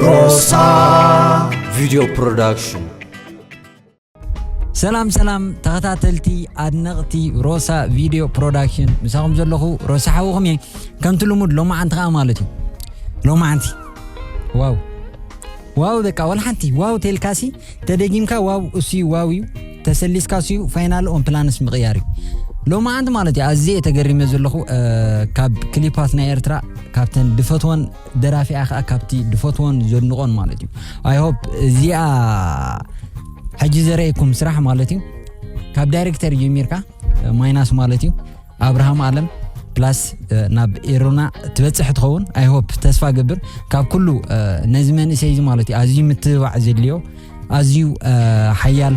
ሮሳ ቪድዮ ፕሮዳክሽን። ሰላም ሰላም ተኸታተልቲ ኣድነቕቲ ሮሳ ቪድዮ ፕሮዳክሽን፣ ምሳኹም ዘለኹ ሮሳ ሓውኹም እየ። ከምቲ ልሙድ ሎማዓንቲ ኸዓ ማለት እዩ። ሎማዓንቲ ዋው ዋው በቃ ወላ ሓንቲ ዋው ተልካሲ ተደጊምካ ዋው እሱ እዩ ዋው እዩ ተሰሊስካ እሱ እዩ ፋይናል ኦን ፕላንስ ምቕያር እዩ። ሎማዓንቲ ማለት እዩ ኣዝየ ተገሪመ ዘለኹ፣ እ፣ ካብ ክሊፓት ናይ ኤርትራ ካብተን ድፈትወን ደራፊኣ ከዓ ካብቲ ድፈትዎን ዘድንቖን ማለት እዩ። ኣይ ሆፕ እዚኣ ሕጂ ዘረእየኩም ስራሕ ማለት እዩ ካብ ዳይሬክተር ጀሚርካ ማይናስ ማለት እዩ ኣብርሃም ኣለም ፕላስ ናብ ኤሮና ትበፅሕ ትኸውን። ኣይ ሆፕ ተስፋ ገብር ካብ ኩሉ ነዚ መንእሰይ እዚ ማለት እዩ ኣዝዩ ምትብባዕ ዘድልዮ ኣዝዩ ሓያል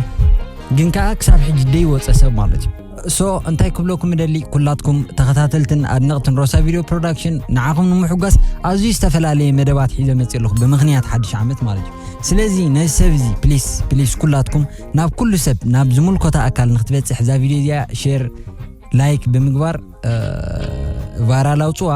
ግን ከዓ ክሳብ ሕጂ ደይወፀ ሰብ ማለት እዩ። ሶ እንታይ ክብለኩም እደሊ ኩላትኩም ተኸታተልትን ኣድነቕትን ሮሳ ቪድዮ ፕሮዳክሽን ንዓኹም ንምሕጓስ ኣዝዩ ዝተፈላለየ መደባት ሒዘ መፅእ ኣለኹ ብምኽንያት ሓድሽ ዓመት ማለት እዩ። ስለዚ ነዚ ሰብ እዚ ፕሊስ ፕሊስ ኩላትኩም ናብ ኩሉ ሰብ ናብ ዝምልኮታ ኣካል ንክትበፅሕ እዛ ቪድዮ እዚኣ ሼር ላይክ ብምግባር ቫይራል ኣውፅዋ።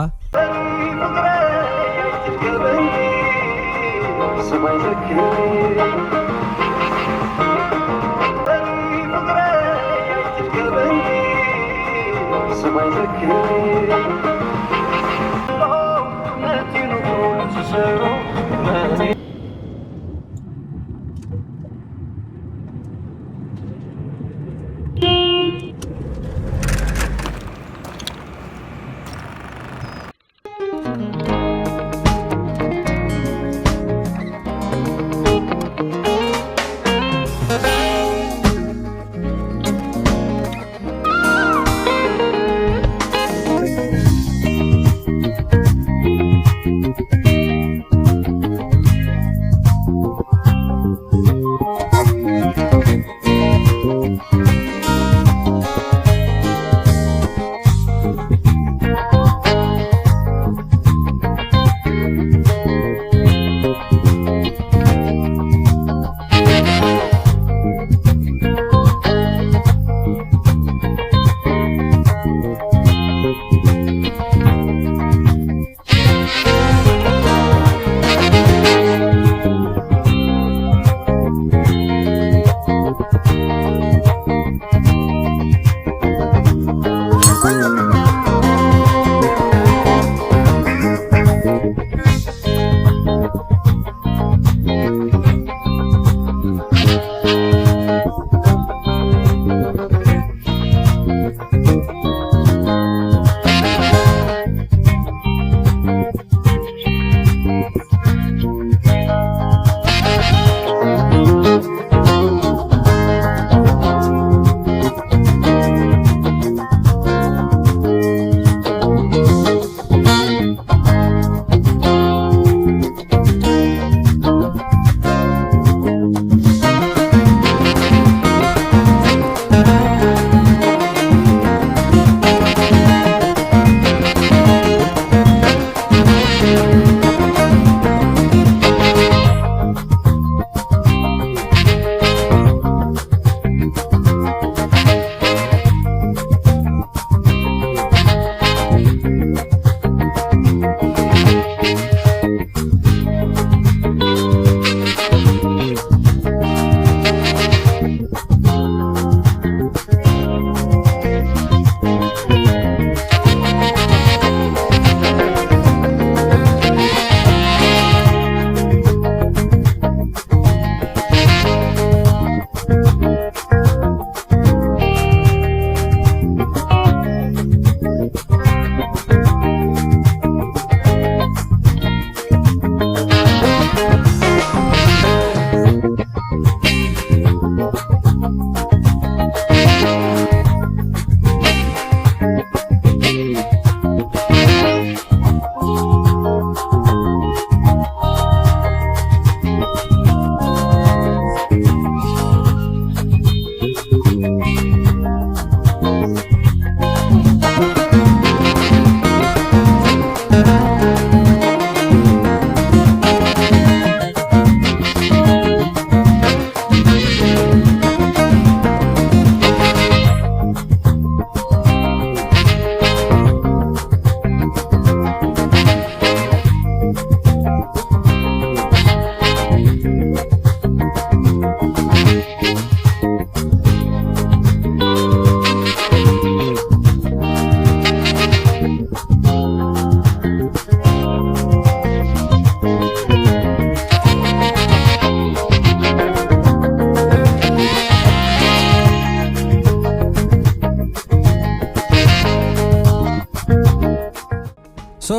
ሶ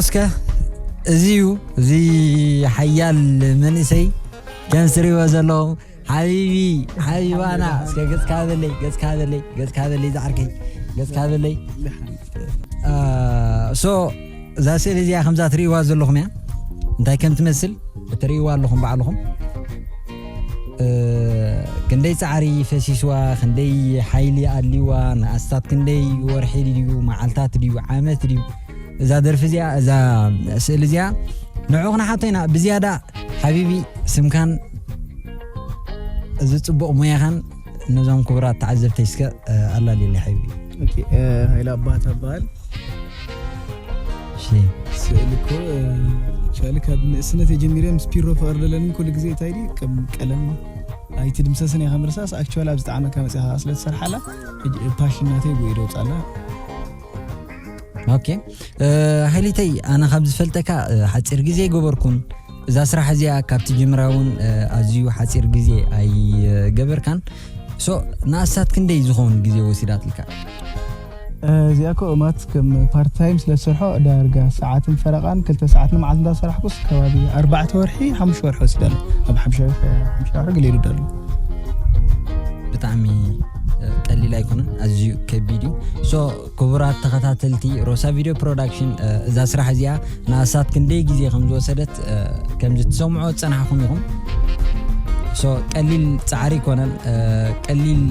እስከ እዚ እዩ፣ እዚ ሓያል መንእሰይ ከም ትሪእዎ ዘለኹም ሓቢቢ ሓቢባና። እስከ ገጽካ በለይ፣ ገጽካ በለይ፣ ገጽካ በለይ፣ ዝዓርከይ፣ ገጽካ በለይ። ሶ እዛ ስእሊ እዚኣ ከምዛ ትርእይዋ ዘለኹም እያ፣ እንታይ ከም ትመስል እትርእይዋ ኣለኹም ባዕልኹም። ክንደይ ፃዕሪ ፈሲስዋ፣ ክንደይ ሓይሊ ኣድልይዋ፣ ንኣስታት ክንደይ ወርሒ ድዩ፣ መዓልታት ድዩ፣ ዓመት ድዩ፣ እዛ ደርፊ እዚኣ፣ እዛ ስእሊ እዚኣ ንዕኡ ክንሓቶ ኢና ብዝያዳ። ሓቢቢ፣ ስምካን እዚ ፅቡቕ ሞያኻን ነዞም ክቡራት ተዓዘብተይ እስከ ኣላልየለይ ሓቢቢ። ሃይላ ኣባታ በሃል። እሺ። ስእሊ እኮ ቻሊ ካብ ንእስነት የጀሚረ ምስ ፒሮ ፍቕሪ ደለኒ ኩሉ ግዜ እንታይ ድዩ ከም ቀለም ኣይትድምሰስን እያ ከምርሳስ ኣክቹዋሊ ኣብ ዝጠዓመካ መፅኻ ስለ ትሰርሓላ ፓሽን ናተይ ብኡ ደውፃላ። ኦኬ። ሃይሊተይ፣ ኣነ ካብ ዝፈልጠካ ሓፂር ግዜ ኣይገበርኩን። እዛ ስራሕ እዚኣ ካብ ትጅምራ እውን ኣዝዩ ሓፂር ግዜ ኣይገበርካን። ሶ ንኣስታት ክንደይ ዝኸውን ግዜ ወሲዳትልካ? እዚኣ እኮ እማት ከም ፓርት ታይም ስለ ዝሰርሖ ዳርጋ ሰዓትን ፈረቓን ክልተ ሰዓት ንመዓልቲ እንዳሰራሕኩስ ከባቢ ኣርባዕተ ወርሒ ሓሙሽተ ወርሒ ወሲዳለ ኣብ ሓሙሽተ ወርሒ ሓሙሽተ ወርሒ ገለ ይሉዳሉ። ብጣዕሚ ቀሊል ኣይኮነን፣ ኣዝዩ ከቢድ እዩ። ሶ ክቡራት ተኸታተልቲ ሮሳ ቪድዮ ፕሮዳክሽን፣ እዛ ስራሕ እዚኣ ንኣስታት ክንደይ ግዜ ከም ዝወሰደት ከም ዝትሰምዖ ዝጸናሕኹም ኢኹም። ሶ ቀሊል ጻዕሪ ኣይኮነን፣ ቀሊል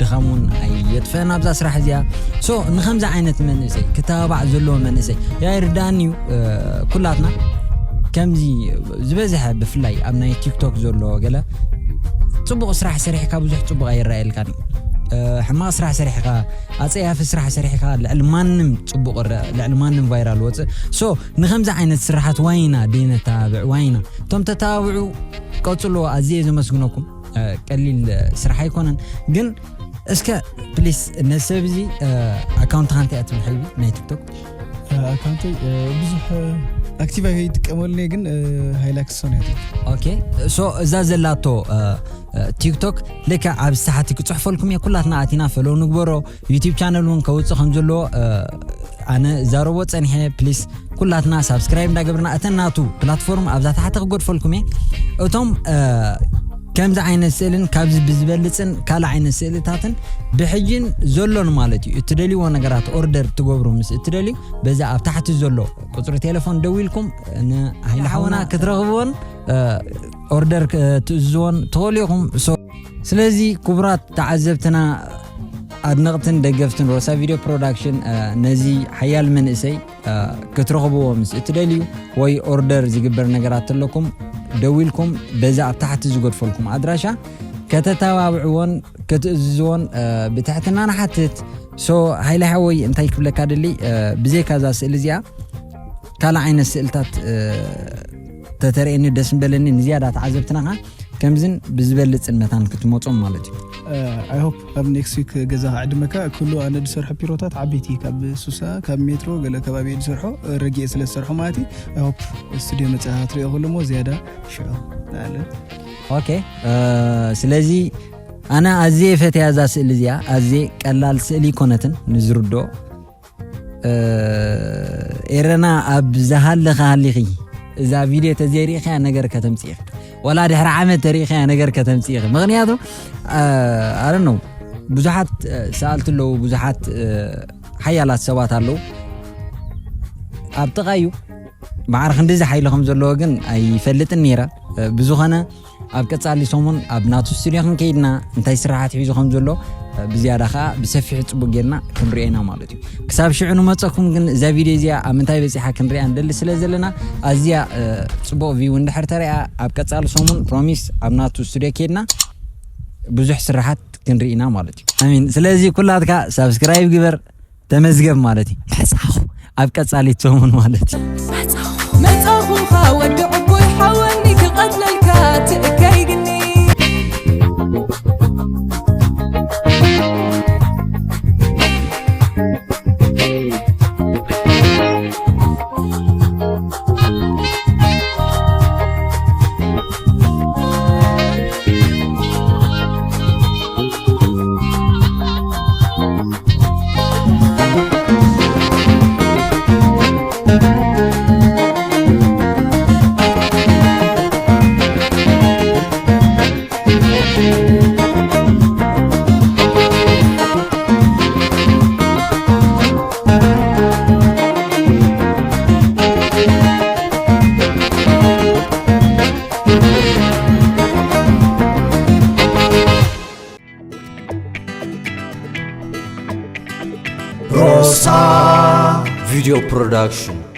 ድኻም እውን ኣየጥፍአን ኣብዛ ስራሕ እዚኣ። ሶ ንኸምዚ ዓይነት መንእሰይ ክተባባዕ ዘለዎ መንእሰይ ያ ይርዳእኒ እዩ። ኩላትና ከምዚ ዝበዝሐ ብፍላይ ኣብ ናይ ቲክቶክ ዘሎ ገለ ጽቡቕ ስራሕ ሰሪሕካ ብዙሕ ጽቡቕ ኣይረኣየልካን እዩ። ሕማቕ ስራሕ ሰሪሕካ፣ ኣጸያፊ ስራሕ ሰሪሕካ ልዕሊ ማንም ጽቡቕ ይረአ፣ ልዕሊ ማንም ቫይራል ወጽእ። ሶ ንኸምዚ ዓይነት ስራሓት ዋይና ደይነተባብዕ ዋይና። እቶም ተተባብዑ ቀጽሎ፣ ኣዝየ ዘመስግነኩም። ቀሊል ስራሕ ኣይኮነን ግን እስከ ፕሊስ ነሰብ እዚ ኣካውንትኻ እንታይ እያ ትብል ሓይቢ ናይ ቲክቶክ? ኣካውንተይ ብዙሕ ኣክቲቭ ኣይጥቀመሉን እየ ግን ሃይላክስ ሶን እያ ትብል። ኦኬ። ሶ እዛ ዘላቶ ቲክቶክ ልክዕ ኣብ ሰሓቲ ክፅሕፈልኩም እየ። ኩላትና ኣቲና ፈሎ ንግበሮ። ዩቲብ ቻነል እውን ከውፅእ ከም ዘለዎ ኣነ ዛረቦ ፀኒሐ። ፕሊስ ኩላትና ሳብስክራይብ እንዳገብርና እተን ናቱ ፕላትፎርም ኣብዛ ታሕቲ ክጎድፈልኩም እየ። እቶም ከምዚ ዓይነት ስእልን ካብዚ ብዝበልፅን ካልእ ዓይነት ስእልታትን ብሕጅን ዘሎን ማለት እዩ። እትደልይዎ ነገራት ኦርደር ትገብሩ ምስ እትደልዩ በዛ ኣብ ታሕቲ ዘሎ ቁፅሪ ቴሌፎን ደዊልኩም ንሃይለ ሓውና ክትረኽብዎን ኦርደር ትእዝዝዎን ትኽእሉ ኢኹም። ስለዚ ክቡራት ተዓዘብትና ኣድነቕትን ደገፍትን ሮሳ ቪድዮ ፕሮዳክሽን ነዚ ሓያል መንእሰይ ክትረኽብዎ ምስ እትደልዩ ወይ ኦርደር ዝግበር ነገራት ኣለኩም ደዊልኩም በዛ ኣብ ታሕቲ ዝገድፈልኩም ኣድራሻ ከተተባብዕዎን ክትእዝዝዎን ብትሕትና ንሓትት። ሶ ሃይለ ሓወይ እንታይ ክብለካ ደሊ ብዘይካ እዛ ስእሊ እዚኣ ካልእ ዓይነት ስእልታት ተተርእየኒ ደስ ምበለኒ ንዝያዳ ተዓዘብትናኻ ከምዝን ብዝበልፅን መታን ክትመፆም ማለት እዩ። ኣይ ሆፕ ኣብ ኔክስት ዊክ ገዛ ክዕድመካ ኩሉ ኣነ ዝሰርሖ ፒሮታት ዓበይቲ ካብ ሱሳ ካብ ሜትሮ ገለ ከባቢ ዝሰርሖ ረጊኤ ስለ ዝሰርሖ ማለት እዩ። ኣይ ሆፕ ስቱዲዮ መፅኣ ትሪኦ ኩሉ ሞ ዝያዳ ሽዑ ንኣለን። ኦኬ። ስለዚ ኣነ ኣዝየ ፈትያ እዛ ስእሊ እዚኣ ኣዝየ ቀላል ስእሊ ኣይኮነትን ንዝርድኦ ኤረና ኣብ ዝሃለኻ ሃሊኺ እዛ ቪድዮ ተዘይሪእኻያ ነገር ከተምፅኢኺ ወላ ድሕሪ ዓመት ተሪእኻያ ነገር ከተምፅኢኺ። ምክንያቱ ኣረ ነው ብዙሓት ሰኣልቲ ኣለዉ፣ ብዙሓት ሓያላት ሰባት ኣለዉ። ኣብ ጥቓዩ ማዕረ ክንዲዚ ሓይሊ ከም ዘለዎ ግን ኣይፈልጥን ነይረ። ብዝኾነ ኣብ ቀጻሊ ሰሙን ኣብ ናቱ ስቱድዮ ክንከይድና እንታይ ስራሓት ሒዙ ከም ዘሎ ብዝያዳ ከዓ ብሰፊሑ ጽቡቅ ጌርና ክንሪኦ ኢና ማለት እዩ። ክሳብ ሽዑ ንመጸኩም ግን እዛ ቪድዮ እዚኣ ኣብ ምንታይ በጺሓ ክንሪኣ ንደሊ ስለ ዘለና ኣዝያ ጽቡቅ ቪው እንድሕር ተሪኣ ኣብ ቀጻሊ ሰሙን ፕሮሚስ ኣብ ናቱ ስቱድዮ ከይድና ብዙሕ ስራሓት ክንርኢ ኢና ማለት እዩ። ኣሚን። ስለዚ ኩላትካ ሳብስክራይብ ግበር ተመዝገብ ማለት እዩ። መጻኹ ኣብ ቀጻሊት ሰሙን ማለት እዩ። መጻኹኻ ወዲ ዕቡይ ሓወኒ ክቐትለልካ ትእከይ ግኒ Production.